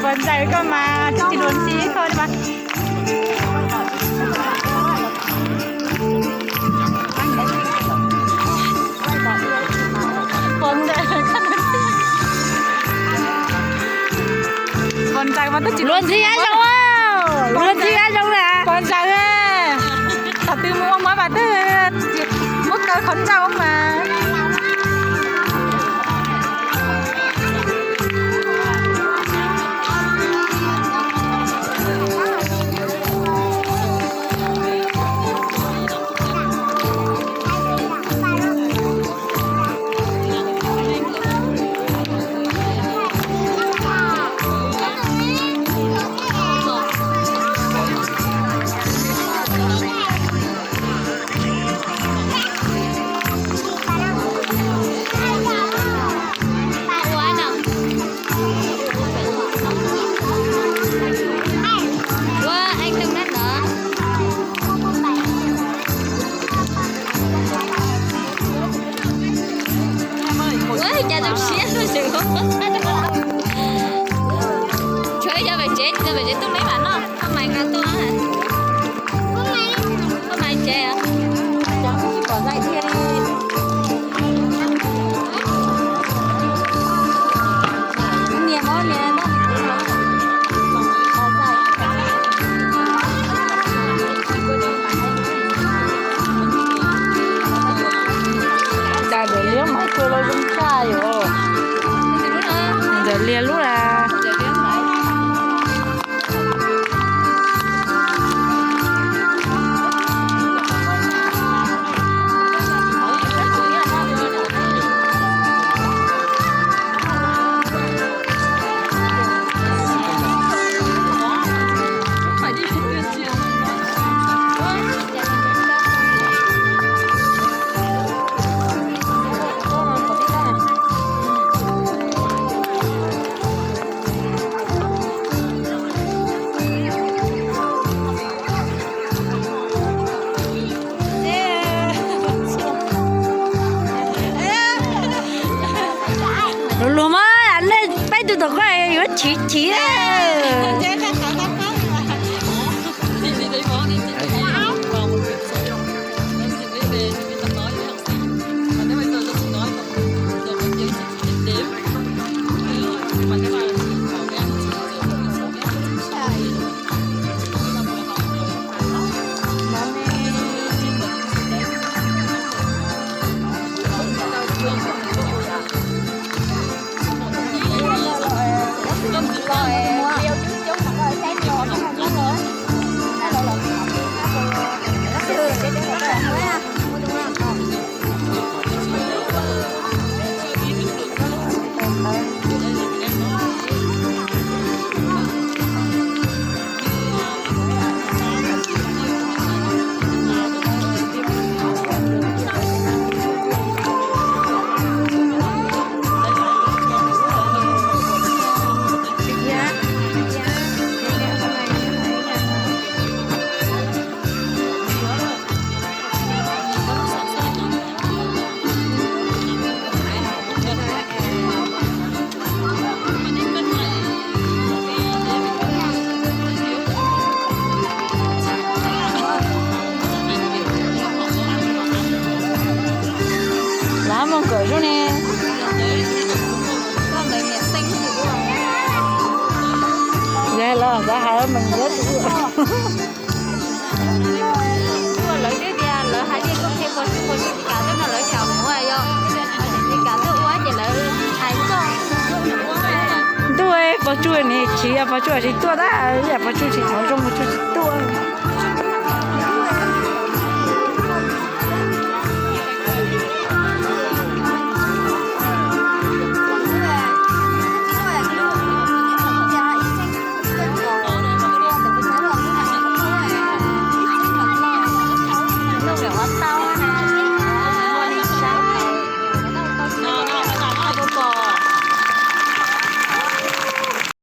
Npog ntxawg koj mas tsis luag ntxhi koj li mas. Npog ntxawg mas twb tsis luag ntxhi zoo, luag ntxhi zoo na. Npog ntxawg, thaum twg mus ua muab mas twb muab kaw qhov ncauj mas. Ua, anh Tâm Đắc hả? Ua, chào tao siết luôn sự. Chuối cho về chết, cho về chết tôi mấy bạn nó. Không mày ngã tôi hả? Không mày chết à? Chẳng có gì có dạy thiệt đi. Cas ntawm liab mas tsuas los zoo tshaj yom. Ntawm liab lub las. Luag luag mas nej peb tug tom qab yuav chiv chiv. Lawv mus kawm zoo ne. Yog los xav hais meem ntawd. Lawv tias lawv hais tias koj qhia Pov Tsuj, Pov Tsuj tsis kam tuaj no lawv xyaum mus yog, tsis kam tuaj ua ces lawv hais koj. Ntuj, Pov Tsuj ni khiav, Pov Tsuj tsis tuaj tab, yam Pov Tsuj tsis tau zoo, Pov Tsuj tsis tuaj. Kawm ua tau.